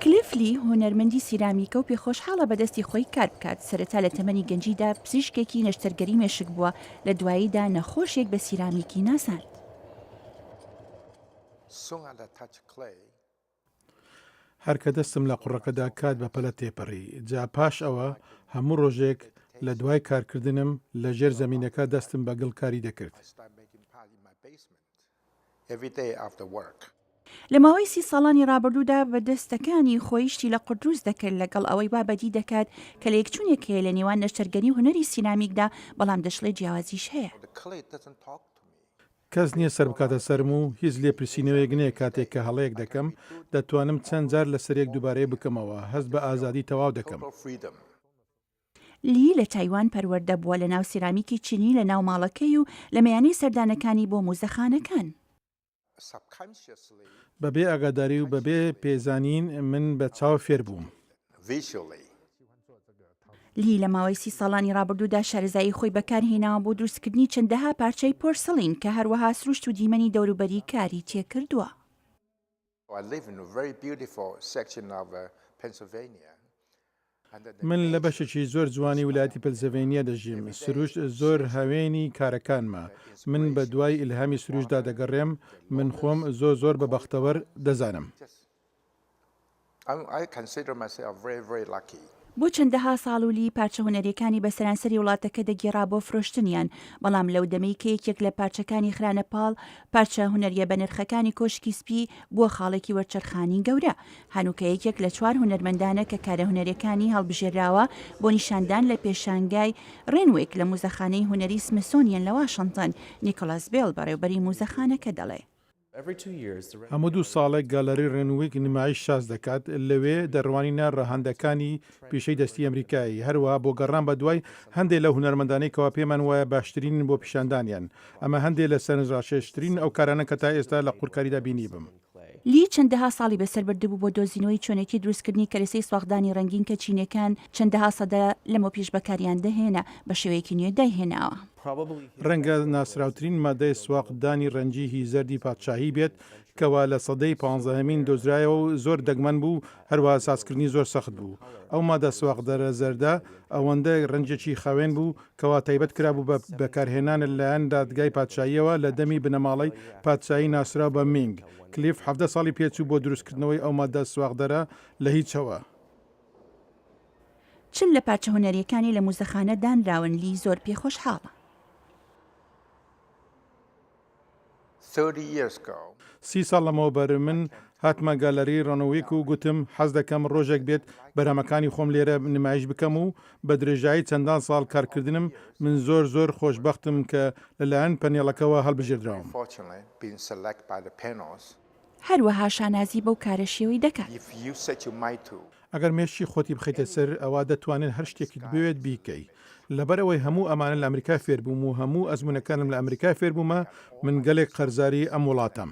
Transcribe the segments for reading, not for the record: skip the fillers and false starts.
کلیف لی هونەرمەندی سیرامیکە و پێخۆشحاڵە بە دەستی خۆی کار بکات، سەرەتا لە تەمەنی گەنجیدا پزیشکێکی نەشتەرگەری مێشک بووە، لە دواییدا نەخۆشێک بە سیرامیکی ناساند. هەر کە دەستم لە قوڕەکەدا کات بە پەلە تێپەڕی. جا پاش ئەوە هەموو ڕۆژێک لە دوای کارکردنم لە ژێر زەمینەکە دەستم بە گڵ کاری دەکرد. لە ماوەی سی ساڵانی ڕابردوودا بە دەستەکانی خۆی شتی لە قوڕ دروست دەکرد، لەگەڵ ئەوەی وا بەدی دەکات کە لەیەکچوونێک هەیە لە نێوان نەشتەرگەری و هونەری سیرامیکدا، بەڵام دەشڵێت جیاوازیش هەیە. کەس نییە سەر بکاتە سەرم و هیچ لێپرسینەوەیەک نییە کاتێک کە هەڵەیەک دەکەم، دەتوانم چەند جار لەسەریەک دووبارەی بکەمەوە، هەست بە ئازادی تەواو دەکەم. لی لە تایوان پەروەردە بووە لە ناو سیرامیکی چینی لە ناو ماڵەکەی و لە میانەی سەردانەکانی بۆ موزەخانەکان. بەبێ ئاگاداری و بەبێ پێزانین من بە چاو فێر بووم. لی لە ماوەی سی ساڵانی ڕابردوودا شارەزایی خۆی بەکارهێناوە بۆ دروستکردنی چەندەها پارچەی پۆرسڵین کە هەروەها سروشت و دیمەنی دەوروبەری کاری تێکردووە. من لە بەشێکی زۆر جوانی ولایەتی پەنسلڤانیا دەژیم. سروشت زۆر هاوێنی کارەکانمە. من بە دوای ئیلهامی سروشتدا دەگەڕێم. من خۆم زۆر زۆر بە بەختەوەر دەزانم. بۆ چەندەها ساڵ و لی پارچە هونەریەکانی بە سەرانسەری وڵاتەکە دەگێڕا بۆ فرۆشتنیان، بەڵام لەو دەمەی کە یەکێک لە پارچەکانی خرانە پاڵ پارچە هونەریە بەنرخەکانی کۆشکی سپی بووە خاڵێکی وەرچەرخانی گەورە. هەنووکە یەکێک لە چوار هونەرمەندانە کە کارە هونەریەکانی هەڵبژێراوە بۆ نیشاندان لە پێشانگای ڕێنویک لە موزەخانەی هونەری سمیسۆنیەن لە واشنتن، نیکۆلاس بێڵ بەڕێوبەری موزەخانەکە دەڵێ. هەموو دوو ساڵێک گالەری ڕێنویک نمایش ساز دەکات، لەوێ دەڕوانینە ڕەهەندەکانی پیشەی دەستی ئەمریکایی، هەروەها بۆ گەڕان بەدوای هەندێ لەو هونەرمەندانەی کەوا پێمان وایە باشترینن بۆ پیشاندانیان. ئەمە هەندێ لە سەرنجڕاکێشترین ئەو کارانەن کە تا ئێستا لە قوڕکاریدا بینیبم. لی چەندەها ساڵی بەسەر بردبوو بۆ دۆزینەوەی چۆنێتی دروستکردنی کەرەسەی سواخدانی ڕەنگین کە چینیەکان چەندەها سەدە لەمەوپێش بەکاریان دەهێنا، بە شێوەیەکی نوێ دایهێناوە. ڕەنگە ناسراوترین مادەی سواق دانی ڕەنگی هی زەردی پادشاهی بێت کەوا لە سەدەی پانزەهەمین دۆزرایەوە و زۆر دەگمەن بوو هەروەها سازکردنی زۆر سەخت بوو. ئەو مادە سواقدەرە زەردە ئەوەندە ڕەنگێکی خاوێن بوو کەوا تایبەت کرابوو بە بەکارهێنان لە لایەن دادگای پادشاهییەوە لە دەمی بنەماڵەی پادشاهی ناسراو بە مینگ. کلیف 17 ساڵی پێچوو بۆ دروستکردنەوەی ئەو مادە سواقدەرە لە هیچەوە. 40 لە پارچە هونەرییەکانی لە موزەخانە دانراون، لی زۆر پێ خۆشحاڵە. 30 ساڵ لەمەوبەر من هاتمە گالەری ڕەنویک و گوتم حەز دەکەم ڕۆژێک بێت بەرهەمەکانی خۆم لێرە نمایش بکەم و بە درێژایی چەندان ساڵ کارکردنم من زۆر زۆر خۆشبەختم کە لەلایەن پەنێڵەکەوە هەڵبژێردراوم. هەروەها شانازی بەو کارەشیەوەی دەکات. ئەگەر مێشکی خۆتی بخەیتە سەر ئەوا دەتوانێت هەر شتێکیت بوێت بیکەی. لەبەر ئەوەی هەموو ئەمانە لە ئەمریکا فێربووم و هەموو ئەزموونەکانم لە ئەمریکا فێربوومە، من گەلێک قەرزاری ئەم وڵاتەم.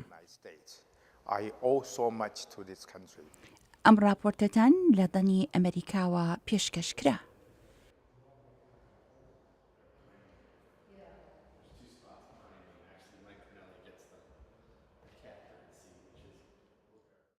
ئەم ڕاپۆرتەتان لە دەنگی ئەمەریکاوە پێشکەش کرا.